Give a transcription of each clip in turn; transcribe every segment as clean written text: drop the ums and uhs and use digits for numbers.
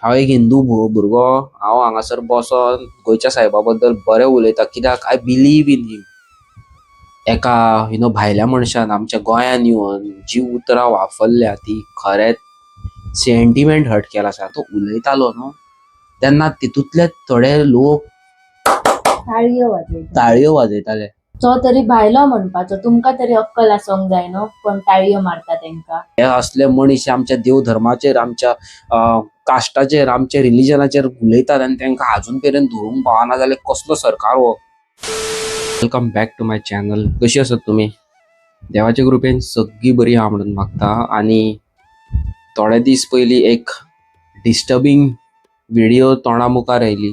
हांव एक हिंदू भुरगो. हांव हांगासर बसोन गोंयच्या सायबा बद्दल बरें उलयता कित्याक I believe in him. एका भायल्या मनशान आमच्या गोंयान येवन जी उतरां वापरल्या ती खरेंच सेंटिमेंट हर्ट केला सारको. तो उलयतालो न्हू तेन्ना तितूंतले थोडे लोक ताळयो वाजयता. ताळयो वाजयताले. तो तरी भायलो म्हणपाचो, तुमकां तरी अक्कल आसोंक जाय न्हू कोण ताळयो मारता तेंका. हे असले मनीस आमच्या देव धर्माचेर, आमच्या कास्टाचेर, आमच्या रिलिजनाचेर उलयतात आनी तांकां अजून पर्यंत धरूंक पावना जाल्यार कसलो सरकार हो? Welcome back to my channel. कशी आसात तुमी? देवाच्या कृपेन सगळीं बरी आहा म्हणून मागता. आनी थोडे दीस पयलीं एक डिस्टर्बींग व्हिडिओ तोंडा मुखार आयली,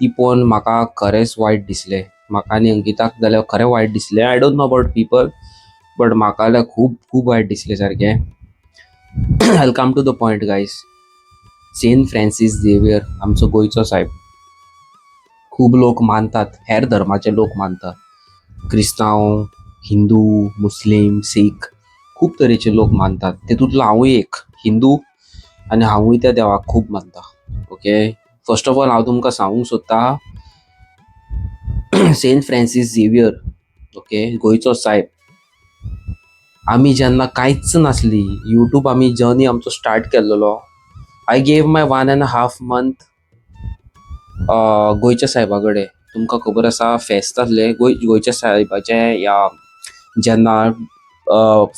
ती पळोवन म्हाका खरेंच वायट दिसलें. म्हाका आनी अंकिताक जाल्यार खरें वायट दिसलें. I don't know about people, but म्हाका जाल्यार खूब खूब वायट दिसलें सारकें. Welcome to the point, guys. Saint Francis Xavier आमचो गोंयचो सायब. खूब लोक मानतात, हेर धर्माचे लोक मानतात, क्रिस्तांव, हिंदू, मुस्लीम, सीख, खूब तरेचे लोक मानतात. तेतूंतलो हांवूय एक हिंदू आनी हांवूय त्या देवाक खूब मानता. ओके, फर्स्ट ऑफ ऑल हांव तुमकां सांगूंक सोदता, सेंट फ्रांसीस झेवियर, ओके, गोंयचो सायब. आमी जेन्ना कांयच नासली, युट्यूब आमी जर्नी आमचो स्टार्ट केल्लो, I gave my 1.5 month गोंयच्या सायबा कडेन. तुमकां खबर आसा, फेस्त आसलें गोंयच्या सायबाचें, या जेन्ना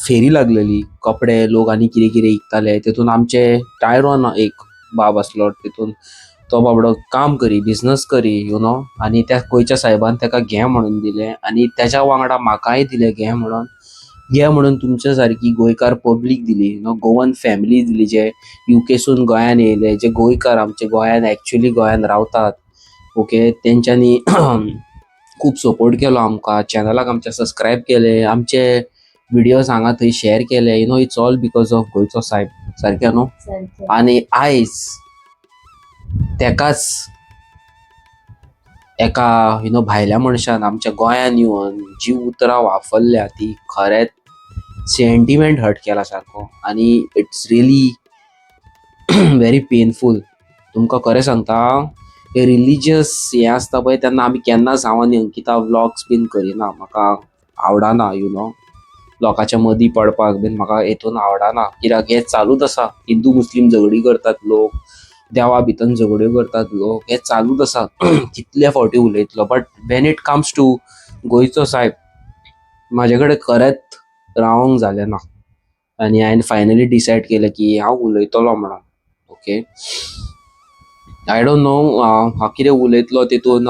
फेरी लागलेली, कपडे लोक आनी कितें कितें विकताले, तितून आमचे टायरोन एक बाब आसलो. तितून तो बाबडो काम करी, बिजनस करी आनी त्या गोंयच्या सायबान ताका घे म्हणून दिलें आनी तेच्या वांगडा म्हाकाय दिलें घे म्हणून. घे म्हणून तुमच्या सारकी गोंयकार पब्लीक दिली, गोवन फॅमिली दिली, जे युकेसून गोंयान येयले, जे गोंयकार आमचे गोंयान एक्चुली गोंयान रावतात. ओके, तेंच्यांनी खूब सपोर्ट केलो आमकां, चॅनलाक आमच्या सबस्क्रायब केले, आमचे व्हिडियोज हांगा थंय शेअर केले. It's all because of गोंयचो सायब. सारकें न्हू? सारकें. आनी आयज तेकाच एका भायल्या मनशान आमच्या गोंयान येवन जी उतरां वापरल्या ती खरेंच सेंटिमेंट हर्ट केला सारको आनी it's really very painful. तुमकां खरें सांगता, हे रिलीजियस हें आसता पळय, तेन्ना आमी केन्नाच, हांव आनी अंकिता, व्लॉग्स बीन करिना. म्हाका आवडना लोकांच्या मदीं पडपाक बीन, म्हाका हेतून आवडना कित्याक हें चालूच आसा. हिंदू मुस्लीम झगडीं करतात लोक, देवा भितर झगड्यो करतात लोक, हें चालूच आसा. कितले फावटी उलयतलो? But when it comes to गोंयचो सायब, म्हाजे कडेन खरेंच रावोंक जालें ना आनी हांवें फायनली डिसायड केलें की हांव उलयतलो म्हणून. ओके, I don't know हांव कितें उलयतलो तितून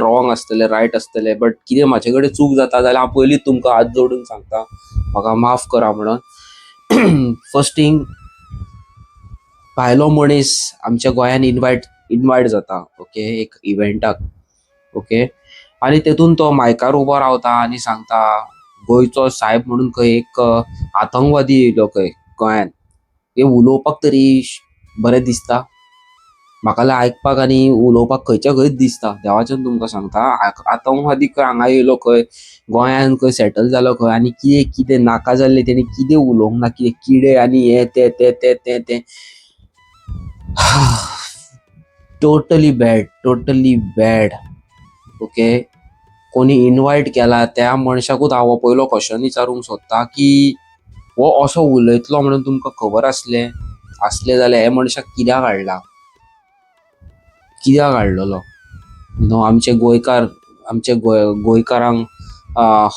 रॉंग आसतलें, रायट आसतलें, बट कितें म्हाजे कडेन चूक जाता जाल्यार हांव पयलींच तुमकां हात जोडून सांगता, म्हाका माफ करा म्हणून. फर्स्ट थिंग, भायलो मनीस आमच्या गोंयान इनवायट जाता, ओके, एक इव्हेंटाक, ओके, आनी तेतून तो मायकार उबो रावता आनी सांगता गोंयचो सायब म्हणून खंय एक आतंकवादी येयलो खंय गोंयान. हें उलोवपाक तरी बरें दिसता? म्हाका जाल्यार आयकपाक आनी उलोवपाक खंयच्या खंयच दिसता. देवाच्यान तुमकां सांगता, आतंकवादी खंय हांगा येयलो खंय गोंयान, खंय सेटल जालो खंय आनी कितें कितें नाका जाल्लें तेणी कितें उलोवंक ना, कितें किडे आनी हें तें तें तें तें तें. Totally bad, totally bad. Okay, कोणी इनवायट केला त्या मनशाकूच हांव हो पयलो क्वेश्चन विचारूंक सोदता की हो असो उलयतलो म्हणून तुमकां खबर आसलें? आसलें जाल्यार हे मनशाक कित्याक हाडला? कित्याक हाडलेलो आमचे गोंयकार, आमचे गोंयकारांक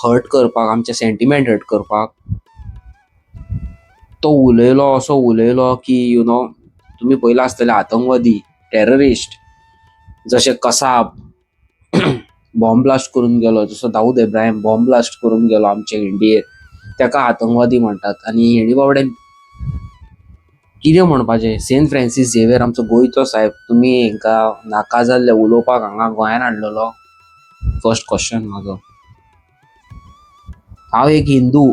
हर्ट करपाक, आमचे सेंटिमेंट हर्ट करपाक? तो उलयलो, असो उलयलो की तुमी पळयलां आसतलें, आतंकवादी, टेररिस्ट जशे कसाब बॉम्ब ब्लास्ट करून गेलो, जसो दाऊद इब्राहिम बॉम्ब ब्लास्ट करून गेलो आमचे इंडियेर, ताका आतंकवादी म्हणटात. आनी हेणी बाबड्यान कितें म्हणपाचें? सेंट फ्रांसीस झेवियर आमचो गोंयचो सायब, तुमी हांकां नाका जाल्लें उलोवपाक हांगा गोंयान हाडलेलो? फर्स्ट क्वेश्चन म्हाजो. हांव एक हिंदू,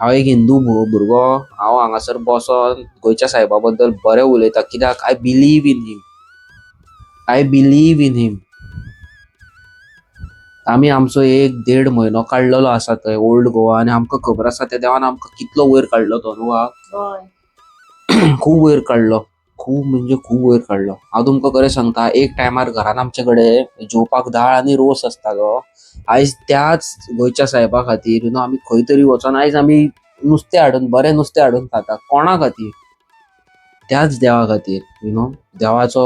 हांव एक हिंदू भुरगो. हांव हांगासर बसोन गोंयच्या सायबा बद्दल बरें उलयता कित्याक I believe in him, I believe in him. आमी आमचो एक देड म्हयनो काडलेलो आसा थंय ओल्ड गोवा आनी आमकां खबर आसा त्या देवान आमकां कितलो वयर काडलो तो, न्हू? खूब वयर काडलो. खूब म्हणजे खूब वयर काडलो. हांव तुमकां खरें सांगता, एक टायमार घरान आमचे कडेन जेवपाक दाळ आनी रोस आसतालो. आयज त्याच गोंयच्या सायबा खातीर you know आमी खंय तरी वचोन आयज आमी नुस्तें हाडून, बरें नुस्तें हाडून खाता. कोणा खातीर? त्याच देवा खातीर. You know देवाचो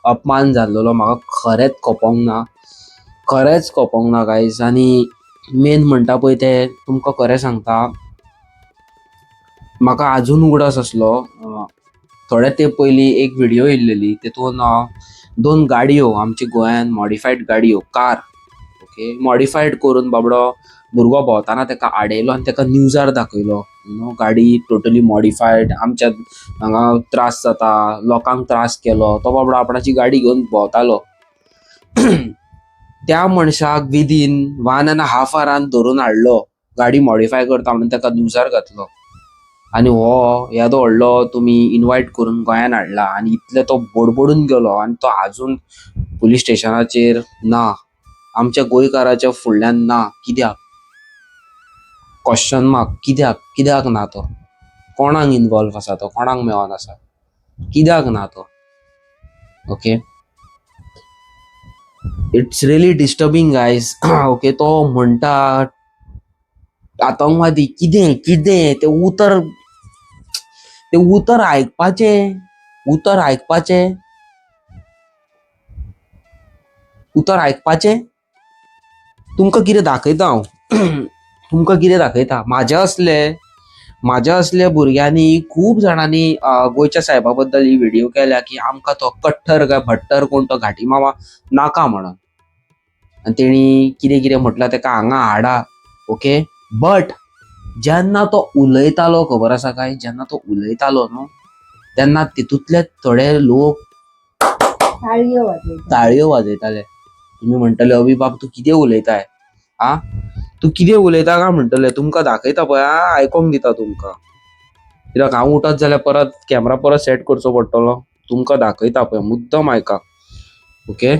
अपमान जाल्लेलो म्हाका खरेंच खपोंक ना, खरेंच खपोंक ना गायज. आनी मेन म्हणटा पळय तें तुमकां खरें सांगता, म्हाका आजून उगडास आसलो, थोडे तेंप पयलीं एक व्हिडियो येयल्लेली, तेतून दोन गाडयो आमच्या गोंयान मॉडिफायड गाडयो, कार, ओके, मॉडिफायड करून बाबडो भुरगो भोंवताना तेका आडयलो आनी तेका न्यूजार दाखयलो. You know गाडी टोटली मॉडिफायड, आमच्या हांगा त्रास जाता, लोकांक त्रास केलो. तो बाबडो आपणाची गाडी घेवन भोंवतालो. त्या मनशाक विदीन 1.5 आवरान धरून हाडलो, गाडी मॉडिफाय करता म्हणून तेका न्यूजार घातलो. आनी हो येदो व्हडलो तुमी इनवायट करून गोंयान हाडला आनी इतले तो बडबडून गेलो आनी तो आजून पुलीस स्टेशनाचेर ना, आमच्या गोंयकाराच्या फुडल्यान ना. कित्याक? Question mark. कित्याक? कित्याक ना तो? कोणाक इनवॉल्व आसा तो? कोणाक मेळोन आसा? कित्याक ना तो? Okay, it's really disturbing guys. Okay, तो म्हणटा आतंकवादी कितें कितें, तें उतर, तें उतर आयकपाचें, उतर आयकपाचें, उतर आयकपाचें. तुमकां कितें दाखयता हांव, तुमकां कितें दाखयता. म्हाज्या असले भुरग्यांनी, खूब जाणांनी गोंयच्या सायबा बद्दल ही व्हिडिओ केल्या की आमकां तो कट्टर काय भट्टर कोण तो घाटी मामा नाका म्हणून. आनी तेणी कितें कितें म्हटलां, तेका हांगा हाडा. ओके, बट जेन्ना तो उलयतालो, खबर आसा काय, जेन्ना तो उलयतालो न्हू, तेन्ना तितूंतले थोडे लोक ताळयो वाजयता. ताळयो वाजयताले. तुमी म्हणटले, अभी बाब तूं कितें उलयताय आ, तूं कितें उलयता काय म्हणटले. तुमकां दाखयता पळय आ, आयकोंक दिता तुमकां, कित्याक हांव उठत जाल्यार परत कॅमरा परत सेट करचो पडटलो. तुमकां दाखयता पळय, मुद्दम आयका. ओके.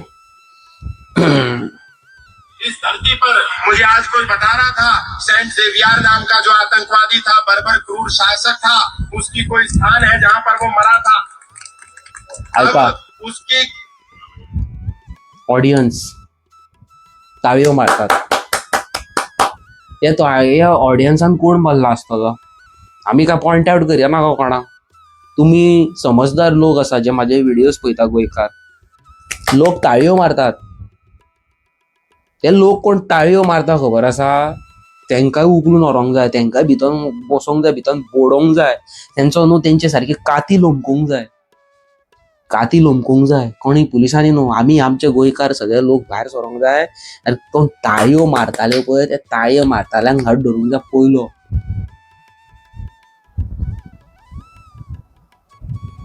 इस धरती पर मुझे आज कोई बता रहा था, सेंट जेवियर नाम का जो आतंकवादी था, बर्बर क्रूर शासक था, उसकी कोई स्थान है जहां पर वो मरा था। ऐका. अब उसकी ऑडियन्स ताळयो मारतात. ते तो ऑडियन्सान कोण मारला आसतलो, आमी काय पॉयंट आउट करया नाका कोणाक. तुमी समजदार लोक आसा जे म्हाजे व्हिडियोज पळयता. गोंयकार लोक ताळयो मारतात. ते लोक कोण ताळयो मारता खबर आसा, तेंकांय उखलून व्हरोंक जाय, तेंकांय भितर बसोंक जाय, भितर बोडोंक जाय तेंचो न्हू, तेंचे सारकी काती लोमकूंक जाय, काती लोमकूंक जाय. कोणी पुलिसांनी न्हू, आमी आमचे गोंयकार सगळे लोक भायर सरोंक जाय आनी कोण ताळयो मारताले पळय, ते ताळयो मारताल्यांक हात धरूंक जाय पयलो.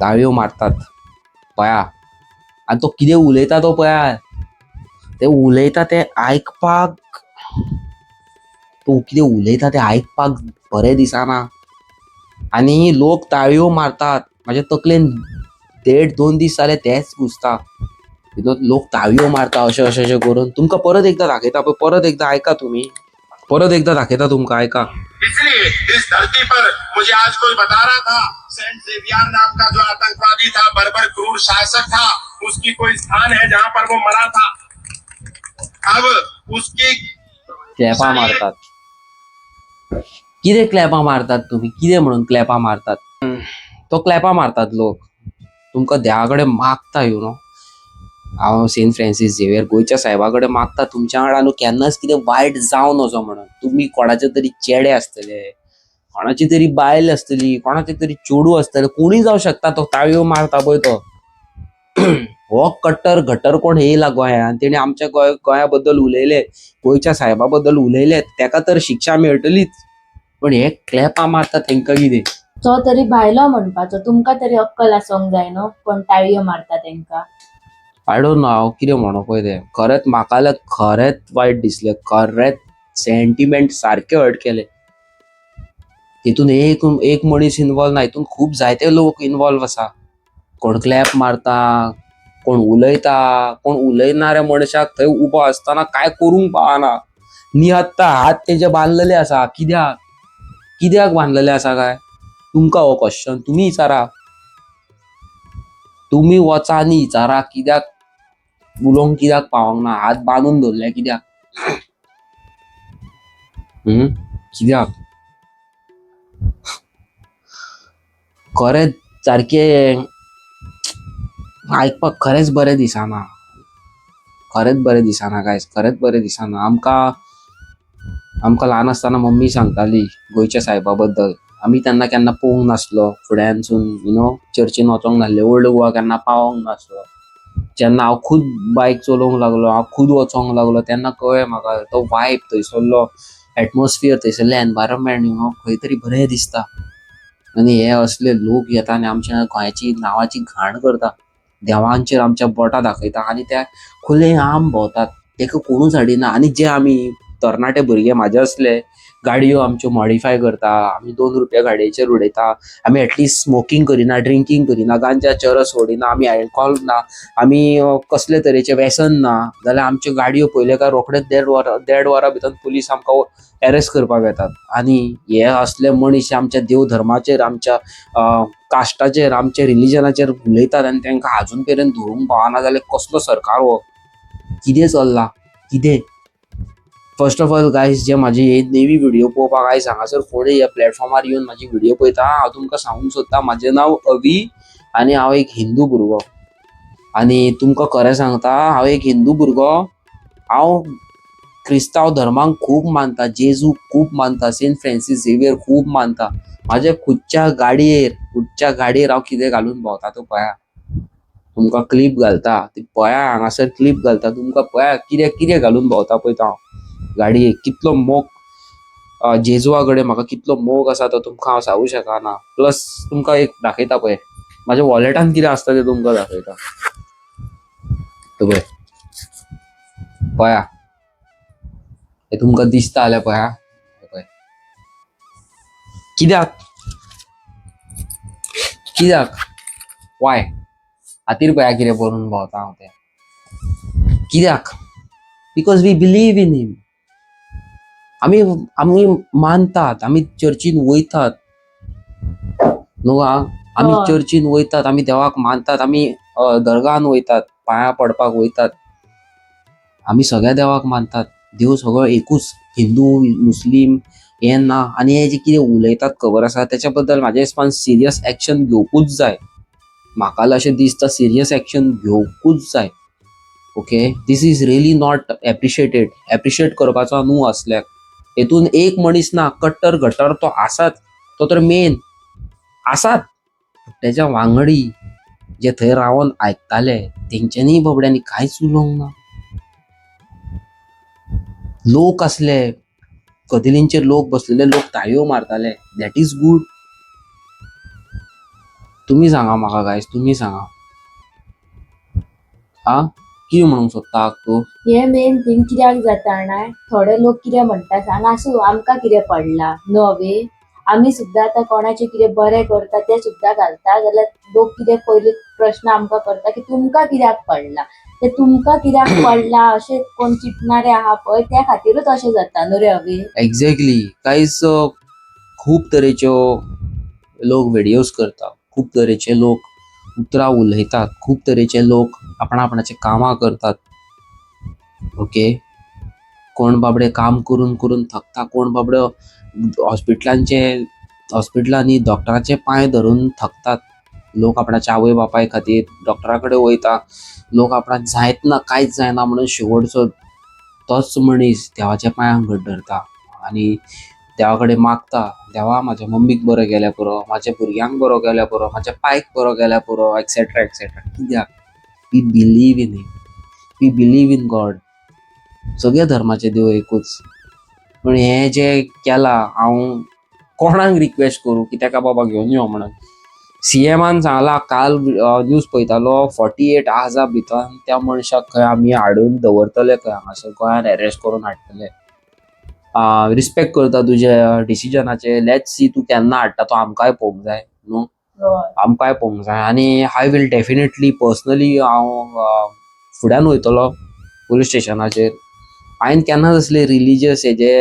ताळयो मारतात पळया, आनी तो कितें उलयता तो पळया, ते उलयता ते आयकपाक, तो कितें उलयता ते आयकपाक बरें दिसना आनी लोक ताळयो मारतात. म्हाज्या तकलेन 1.5-2 दीस जाले तेंच घुसता. लोक ताळयो मारता अशें अशें अशें करून. तुमकां परत एकदां दाखयता पळय, परत एकदां आयका तुमी, परत एकदां दाखयता तुमकां, आयका. इसलिए इस धरती पर मुझे आज कोई बता रहा था, सेंट जेवियर नाम का जो आतंकवादी था, बर्बर क्रूर शासक था, उसकी कोई स्थान है जहां पर वो मरा था। अब उसकी क्लॅपां मारतात. कितें क्लॅपां मारतात तुमी? कितें म्हणून क्लॅपां मारतात? तो क्लॅपां मारतात लोक. तुमकां देवा कडेन मागता, you know हांव सेंट फ्रांसीस झेवियर गोंयच्या सायबा कडेन मागता, तुमच्या वांगडा न्हू केन्नाच कितें वायट जावं नजो म्हणून. तुमी कोणाचे तरी चेडे आसतले, कोणाची तरी बायल आसतली, कोणाचे तरी चेडूं आसतलें, कोणूय जावं शकता. तो ताळयो मारता पळय तो हो कट्टर घटर कोण येयला गोंयांत, तेणी आमच्या गोंया बद्दल उलयले, गोंयच्या सायबा बद्दल उलयले, तेका तर शिक्षा मेळटलीच. पण हे क्लॅपां मारता तेंकां कितें? तो तरी भायलो म्हणपाचो, तुमकां तरी अक्कल आसोंक जाय न्हू, कोण ताळयो मारता तेंकां. I don't know हांव कितें म्हणो पळय तें. खरेंच म्हाका जाल्यार खरेंच वायट दिसलें, खरेंच सेंटिमेंट सारके हर्ट केले. तितून एक एक मनीस इनवॉल्व ना, हितून खूब जायते लोक इनवॉल्व आसा. कोण क्लॅप मारता, कोण उलयता, कोण उलयणाऱ्या मनशाक थंय उबो आसतना कांय करूंक पावना. निहत्ता हात तेजे बांदलेले आसा. कित्याक? कित्याक बांदलेले आसा काय? तुमकां हो क्वेश्चन तुमी विचारा. तुमी वचा आनी विचारा कित्याक उलोवंक कित्याक पावोंक ना, हात बांदून दवरले कित्याक? कित्याक? खरेंच सारकें आयकपाक खरेंच बरें दिसना, खरेंच बरें दिसना गायज, खरेंच बरें दिसना. आमकां आमकां ल्हान आसतना मम्मी सांगताली गोंयच्या सायबा बद्दल. आमी तेन्ना केन्ना पळोवंक नासलो फुड्यानसून, you know, चर्चीन वचोंक नासले, ओल्ड गोवा केन्ना पावोंक नासलो. जेन्ना हांव खूद बायक चलोवंक लागलो, हांव खूद वचोंक लागलो, तेन्ना कळ्ळें म्हाका तो वायब, थंयसरलो एटमॉस्फियर, थंयसरलें एनवायरमेंट, you know, खंय तरी बरें दिसता. आनी हे असले लोक येता आनी आमच्या गोंयाची नांवाची घाण करता, देवांचेर आमच्या बोटां दाखयता आनी त्या खुले आम भोंवतात, तेका कोणूच हाडिना. आनी जे आमी तरणाटे भुरगे म्हाजे असले गाडयो आमच्यो मॉडिफाय करता, आमी 2 रुपया गाडयेचेर उडयता, आमी एटलिस्ट स्मोकींग करिना, ड्रिंकींग करिना, गांजा चरस ओडिना, आमी अल्कोहोल ना, आमी कसले तरेचे व्यसन ना, जाल्यार आमच्यो गाडयो पळयल्यो काय रोखडेच देड वर, 1.5 वरां भितर पुलीस आमकां एरेस्ट करपाक येतात. आनी हे असले मनीस आमच्या देव धर्माचेर, आमच्या कास्टाचेर, आमच्या रिलिजनाचेर उलयतात आनी तांकां अजून पर्यंत धरूंक पावना जाल्यार कसलो सरकार हो? कितें चल्लां कितें? फर्स्ट ऑफ ऑल गायज, जे म्हाजी ही नेवी व्हिडिओ पळोवपाक आयज हांगासर कोणूय ह्या प्लॅटफॉर्मार येवन म्हाजी व्हिडिओ पळयता, हांव तुमकां सांगूंक सोदता, म्हाजें नांव अवी आनी हांव एक हिंदू भुरगो. आनी तुमकां खरें सांगता, हांव एक हिंदू भुरगो, हांव क्रिस्तांव धर्माक खूब मानता, जेजूक खूब मानता, सेंट फ्रांसीस झेवियर खूब मानता. म्हाज्या खुदच्या गाडयेर हांव कितें घालून भोंवता तो पळया. तुमकां क्लिप घालता ती पळया, हांगासर क्लिप घालता तुमकां, पळया कितें कितें घालून भोंवता पळयता हांव गाडयेक. कितलो मोग जेजुवा कडेन म्हाका कितलो मोग आसा तो तुमकां हांव सांगू शकना. प्लस तुमकां एक दाखयता पळय, म्हाज्या वॉलेटान कितें आसता तें तुमकां दाखयता. तो पळय, पळया, हे तुमकां दिसता जाल्यार पळया, हे पळय. कित्याक? कित्याक? वाय? हातीर पळया कितें बरोवन भोंवता हांव तें. कित्याक? Because we believe in him. आमी आमी मानतात, आमी चर्चीन वयतात न्हू. आमी चर्चीन वयतात, आमी देवाक मानतात, आमी दर्गान वयतात, पांयां पडपाक वयतात. आमी सगळ्या देवाक मानतात. देव सगळो एकूच, हिंदू मुस्लीम हें ना. आनी हे जे कितें उलयतात खबर आसा, त्याच्या बद्दल म्हाज्या हिसपान सिरियस एक्शन घेवकूच जाय. म्हाका अशें दिसता, सिरियस एक्शन घेवकूच जाय. Okay, this is really not appreciated. Appreciate करपाचो न्हू असल्याक. हेतून एक मनीस ना, कट्टर गटर तो आसाच, तो तर मेन आसात. तेच्या वांगडी जे थंय रावन आयकताले तेंच्यांनी बाबड्यांनी कांयच उलोवंक ना. लोक आसले, कदेलींचेर लोक बसलेले, लोक ताळयो मारताले. That is good? तुमी सांगा म्हाका गायज, तुमी सांगा. आ, कितें म्हणूंक सोदता तूं? हे मेन थिंग कित्याक जाता जाणा, थोडे लोक कितें म्हणटा सांग, आसूं, आमकां कितें पडलां न्हू अवी. आमी सुद्दां आतां कोणाचें कितें बरें करता तें सुद्दां घालता जाल्यार लोक कितें पयलीं प्रश्न आमकां करता की तुमकां कित्याक पडलां तें, तुमकां कित्याक पडलां, अशें कोण चिंतणारे आहा पळय, त्या खातीरूच अशें जाता न्हू रे अवी. एक्झॅक्टली गायज, खूब तरेच्यो लोक व्हिडियोज करता, खूब तरेचे लोक उतरां उलयतात, खूब तरेचे लोक आपणा आपणाचे कामां करतात. ओके, कोण बाबडे काम करून करून थकता, कोण बाबडो हॉस्पिटलांनी डॉक्टराचे पांय धरून थकतात. लोक आपणाच्या आवय बापाय खातीर डॉक्टरा कडेन वयता. लोक आपणाक जायत ना, कांयच जायना म्हणून शेवटचो तोच मनीस देवाच्या पांयांक घट धरता आनी देवा कडेन मागता, देवा म्हाज्या मम्मीक बरो केल्यार पुरो, म्हाज्या भुरग्यांक बरो केल्यार पुरो, म्हाज्या पायक बरो केल्यार पुरो, एक्सेट्रा एक्सेट्रा. कित्याक? We believe in him, we believe in God. सगळ्या धर्माचे देव एकूच. पूण हें जें केलां, हांव कोणाक रिक्वेस्ट करूं की तेका बाबा घेवन यो म्हणून? सीएमान सांगला काल, न्यूज पळयतालो, 48 आवर्सा भितर त्या मनशाक खंय आमी हाडून दवरतले, खंय हांगासर गोंयान अरेस्ट करून हाडटले. रिस्पेक्ट करता तुज्या डिसिजनाचे. Let's see तूं केन्ना हाडटा तो, आमकांय पळोवंक जाय न्हू. आमकांय पळोवंक जाय. आनी I will definitely personally हांव फुड्यान वयतलो पुलीस स्टेशनाचेर. हांवें केन्नाच असले रिलीजियस हेजे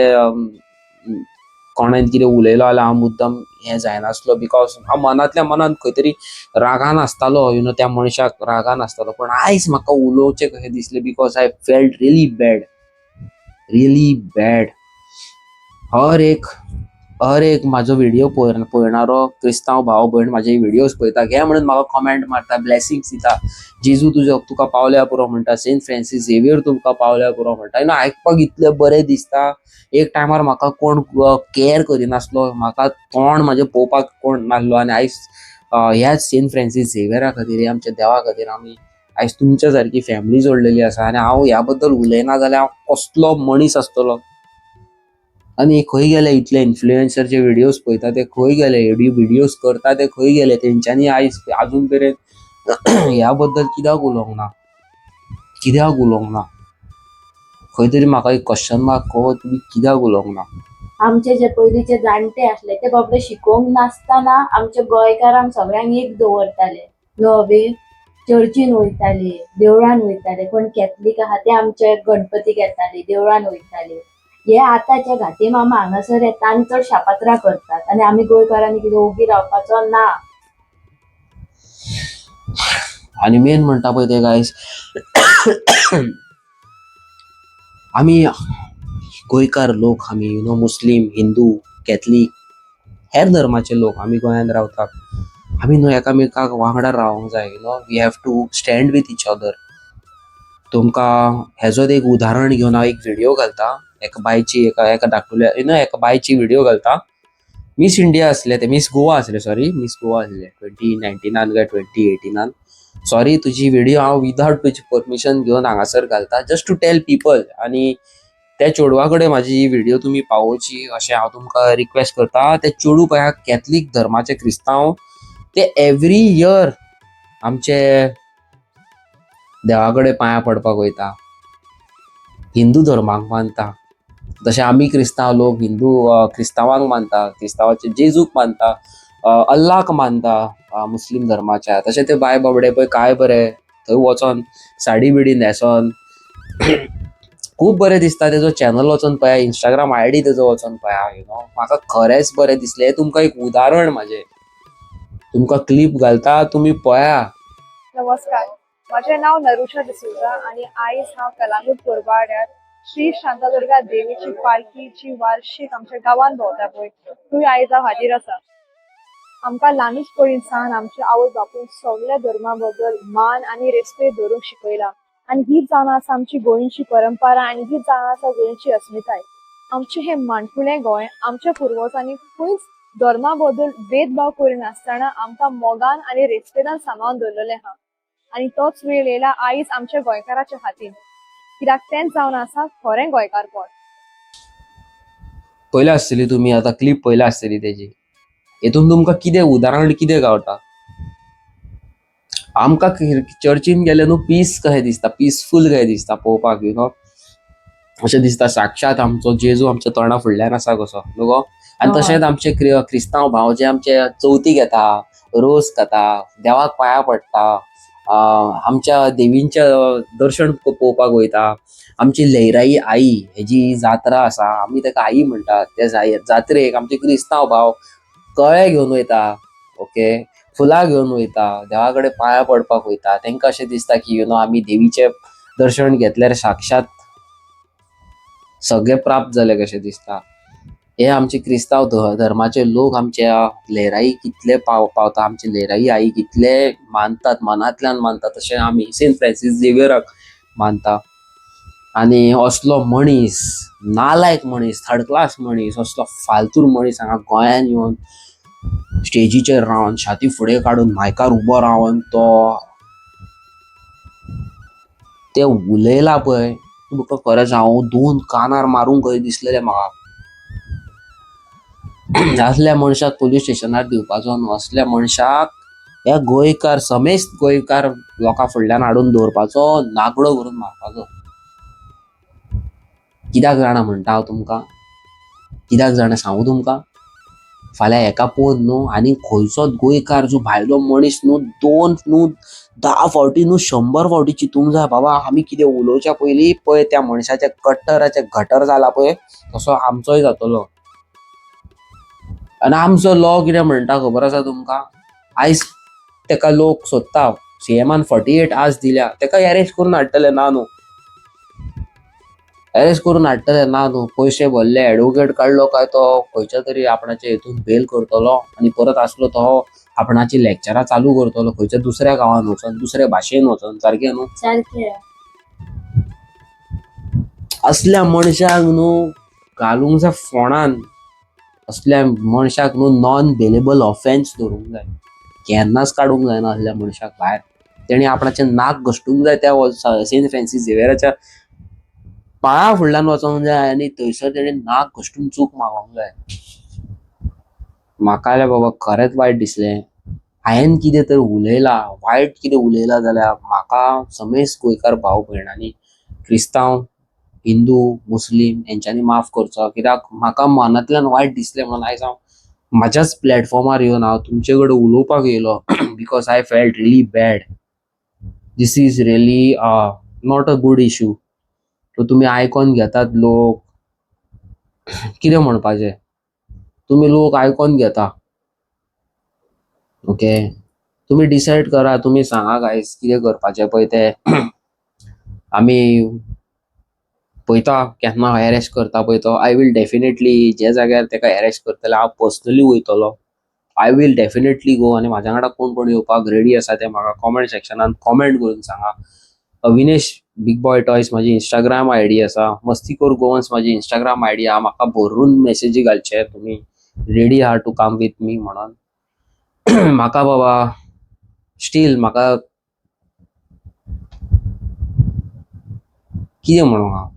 कोणान कितें उलयलो जाल्यार हांव मुद्दम हें जायनासलो, because हांव मनांतल्या मनांत खंय तरी रागान आसतालो, you know, त्या मनशाक रागान आसतालो. पूण आयज म्हाका उलोवचें कशें दिसलें, because I felt really bad, really bad. हर एक म्हाजो व्हिडिओ पळयणारो क्रिस्तांव भाव भयण म्हाजे व्हिडियोज पळयता, घे म्हणून म्हाका कमेंट मारता, ब्लेसिंग्स दिता, जेजू तुजो तुका पावल्या पुरो म्हणटा, सेंट फ्रांसीस झेवियर तुमकां पावल्या पुरो म्हणटा. You know, आयकपाक इतलें बरें दिसता. एक टायमार म्हाका कोण केअर करिनासलो, म्हाका तोंड म्हाजें पळोवपाक कोण नासलो, आनी आयज ह्याच सेंट फ्रांसीस झेवियरा खातीर, आमच्या देवा खातीर आमी आयज तुमच्या सारकी फॅमिली जोडलेली आसा. आनी हांव ह्या बद्दल उलयना जाल्यार हांव कसलो मनीस आसतलो? आनी खंय गेले इतले इन्फ्लुएन्सर जे व्हिडियोज पळयता ते खंय गेले? एडी व्हिडियोज करता ते खंय गेले? तेंच्यांनी आयज आजून मेरेन ह्या बद्दल कित्याक उलोवंक ना? कित्याक उलोवंक ना? खंय तरी म्हाका एक क्वेश्चन मार्क को, तुमी कित्याक उलोवंक ना? आमचे जे पयलींचे जाणटे आसले ते बाबडे शिकोवंक नासतना आमच्या गोंयकारांक सगळ्यांक एक दवरताले. न्हय, चर्चीन वयताले, देवळान वयताले. कोण कॅथलीक आहा ते आमचे गणपतीक येताले, देवळान वयताले. हे आतांचे घाटे मामा हांगासर येता आनी चड शापात्रां करतात, आनी आमी गोंयकारांनी कितें ओगी रावपाचो ना. आनी मेन म्हणटा पळय ते गायज, आमी गोंयकार लोक, आमी you know Muslim, Hindu, Catholic, हेर धर्माचे लोक आमी गोंयांत रावतात. आमी न्हू एकामेकाक वांगडा रावंक जाय. We have to stand with each other. तुमकां हेजोच एक उदाहरण घेवन हांव एक व्हिडियो घालता. एका बायची, एका एका धाकटुल्या you know एका बायची व्हिडियो घालता. मिस इंडिया आसले ते, मिस गोवा आसले, सॉरी, मिस गोवा आसले 2019 काय 2018. सॉरी, तुजी व्हिडिओ हांव विदाउट तुजी परमिशन घेवन हांगासर घालता, जस्ट टू टेल पीपल. आनी त्या चेडवा कडेन म्हाजी ही व्हिडिओ तुमी पावोवची अशें हांव तुमकां रिक्वेस्ट करता. ते चेडूं पळय, कॅथलीक धर्माचे क्रिस्तांव ते, एवरी इयर आमचे देवा कडेन पांयां पडपाक वयता, हिंदू धर्माक मानता. जशें आमी क्रिस्तांव लोक हिंदू क्रिस्तांवांक मानता, क्रिस्तांवाचे जेजूक मानता, अल्लाक मानता मुस्लीम धर्माच्या, तशें ते बाय बाबडे पळय काय बरें थंय वचोन साडी बिडी न्हेसोन खूब बरें दिसता. तेजो चॅनल वचोन पळया, इंस्टाग्राम आयडी तेजो वचोन पळया. You know, म्हाका खरेंच बरें दिसलें. हें तुमकां एक उदाहरण म्हाजें. तुमकां क्लिप घालता, तुमी पळया. नमस्कार, म्हजें नांव नरुषा डिसोजा आनी आयज हांव कलांगूट कोरबाड्यार श्री शांतादुर्गा देवीची पालखीची वार्षिक आमच्या गांवांत भोंवता पळय, थंय आयज हांव हाजीर आसा. आमकां ल्हानूच पयलीं सावन आमच्या आवय बापूय सगळ्या धर्मा बद्दल मान आनी रेस्पेद दवरूंक शिकयला आनी हीच जावन आसा आमची गोंयची परंपरा आनी हीच जावन आसा गोंयची अस्मिताय. आमचें हें माणकुलें गोंय आमच्या पुर्वजांनी खंयच धर्मा बद्दल भेदभाव करिनासतना आमकां मोगान आनी रेस्पेदान सांबाळून दवरलेलें आहा आनी तोच वेळ येयला आयज आमच्या गोंयकाराच्या हातीन, कित्याक तेंच जावन आसा खरें गोंयकारपण. पयल्या आसतली तुमी आतां क्लिप पयल्या आसतली तेजी. हेतून तुमकां कितें उदाहरण कितें गावता? आमकां चर्चीन गेले न्हू पीस कशें दिसता, पिसफूल कशें दिसता पळोवपाक. You know, अशें दिसता साक्षात आमचो जेजू आमच्या तोंडा फुडल्यान आसा कसो, न्हू गो? आनी तशेंच आमचे क्रिस्तांव भाव जे आमचे चवथीक येता, रोस खाता, देवाक पांया पडटा, आमच्या देवींचें दर्शन पळोवपाक वयता. आमची लयराई आई हेजी जात्रा आसा, आमी ताका आई म्हणटात. त्या जात्रेक आमचे क्रिस्तांव भाव कळे घेवन वयता, ओके, फुलां घेवन वयता, देवा कडेन पांया पडपाक वयता. तांकां अशें दिसता की you know आमी देवीचें दर्शन घेतल्यार साक्षात सगळें प्राप्त जालें कशें दिसता. हे आमचे क्रिस्तांव धर्माचे लोक आमच्या लयराई कितले पावता, आमची लयराई आई कितले मानतात, मनांतल्यान मानतात, तशें आमी सेंट फ्रांसीस झेवियराक मानता. आनी असलो मनीस, नालायक मनीस, थर्ड क्लास मनीस, असलो फालतूर मनीस हांगा गोंयान येवन स्टेजीचेर रावन छाती फुडें काडून मायकार उबो रावन तो ते उलयला पळय, तुका खरेंच हांव दोन कानार मारूंक कशें दिसलेलें म्हाका. असल्या मनशाक पोलीस स्टेशनार दिवपाचो न्हू. असल्या मनशाक ह्या गोंयकार, समेस्त गोंयकार लोकां फुडल्यान हाडून दवरपाचो, नागडो करून मारपाचो. कित्याक जाणा म्हणटा हांव तुमकां? कित्याक जाणा सांगू तुमकां? फाल्यां हेका पळोवन न्हू आनी खंयचोच गोंयकार जो भायलो मनीस न्हू दोन न्हू 10 फावटी न्हू 100 फावटी चिंतूंक जाय, बाबा आमी कितें उलोवच्या पयलीं पळय त्या मनशाच्या कट्टराचें गटर जाला पळय तसो आमचोय जातलो. आनी आमचो लॉ कितें म्हणटा खबर आसा तुमकां? आयज तेका लोक सोदता, सीएमान 48 आवर्स दिल्या, तेका एरेस्ट करून हाडटले. ना न्हू, अरेस्ट करून हाडटले ना न्हू. पयशे भरले, एडवोकेट काडलो काय तो खंयच्या तरी आपणाच्या हितून बेल करतलो आनी परत आसलो तो आपणाची लेक्चरां चालू करतलो खंयच्या दुसऱ्या गांवान वचोन, दुसऱ्या भाशेन वचोन. सारकें न्हू? सारकें. असल्या मनशाक न्हू घालूंक जाय फोणान. असल्या मनशाक न्हू नॉन बेलेबल ऑफेन्स धरूंक जाय. केन्नाच काडूंक जायना असल्या मनशाक भायर. तेणी आपणाचें नाक घश्टूंक जाय, त्या सेंट फ्रांसीस झेवियराच्या पांया फुडल्यान वचोंक जाय आनी थंयसर तेणी नाक घश्टून चूक मागोंक जाय. म्हाका जाल्यार बाबा खरेंच वायट दिसलें. हांवें कितें तर उलयलां वायट, कितें उलयलां जाल्यार म्हाका समेस्त गोंयकार भाव भयणांनी, क्रिस्तांव, हिंदू, मुस्लीम हेंच्यांनी माफ करचो, कित्याक म्हाका मनांतल्यान वायट दिसलें म्हणून आयज हांव म्हाज्याच प्लॅटफॉर्मार येवन हांव तुमचे कडेन उलोवपाक येयलो, because I felt really bad. This is really not a good issue. So तुमी आयकोन घेतात लोक, कितें म्हणपाचें, तुमी लोक आयकोन घेता. ओके, तुमी डिसायड करा, तुमी सांगा गायज, कितें करपाचें पळय तें. आमी पळयता केन्ना अरेस्ट करता पळय तो. I will definitely, जे जाग्यार तेका अरेस्ट करतले हांव पर्सनली वयतलो. I will definitely go. आनी म्हाज्या वांगडा कोण कोण येवपाक रेडी आसा ते म्हाका कॉमेंट सेक्शनान कॉमेंट करून सांगा. अविनेश बिग बॉय टॉयस म्हाजी इंस्टाग्राम आयडी आसा, मस्तीखोर गोवन्स म्हाजी इंस्टाग्राम आयडी आहा. म्हाका भरून मेसेजी घालचे तुमी रेडी आहा टू कम विथ मी म्हणून. म्हाका बाबा स्टील म्हाका कितें म्हणू, हांव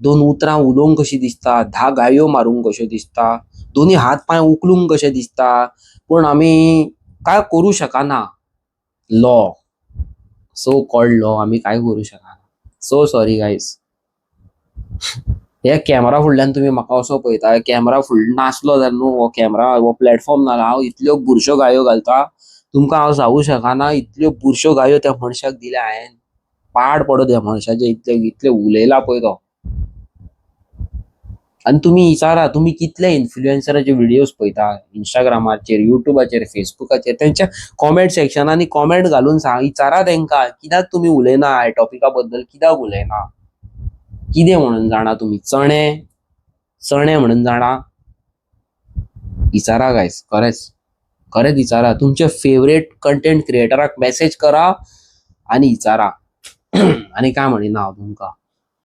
दोन उतरां उलोवंक कशीं दिसता, 10 गाळयो मारूंक कश्यो दिसता, दोनी हात पांय उखलूंक कशें दिसता, पूण आमी कांय करूं शकना. लॉ, सो कॉल्ड लॉ, आमी कांय करूं शकना. So sorry guys. हे कॅमेरा फुडल्यान तुमी म्हाका असो पळयता. कॅमेरा फुडल्यान नासलो जाल्यार न्हू, हो कॅमेरा, हो प्लॅटफॉर्म ना, हांव इतल्यो बुरश्यो गाळयो घालता तुमकां हांव सांगू शकना. इतल्यो बुरश्यो गाळयो त्या मनशाक दिल्या हांवें, पाड पडो त्या मनशाचें. इतले इतले उलयला पळय तो. आनी तुमी विचारा, तुमी कितले इन्फ्लुएन्सराचे व्हिडियोज पळयता इंस्टाग्रामाचेर, युट्यूबाचेर, फेसबुकाचेर, तेंच्या कॉमेंट सेक्शनांनी कॉमेंट घालून सांग, विचारा तेंकां, कित्याक तुमी उलयना ह्या टॉपिका बद्दल? कित्याक उलयना? कितें म्हणून जाणा तुमी? चणे चणे म्हणून जाणा? विचारा गायज, खरेंच खरेंच विचारा. तुमच्या फेवरेट कंटेंट क्रिएटराक मॅसेज करा आनी विचारा. आनी काय म्हणिना हांव तुमकां.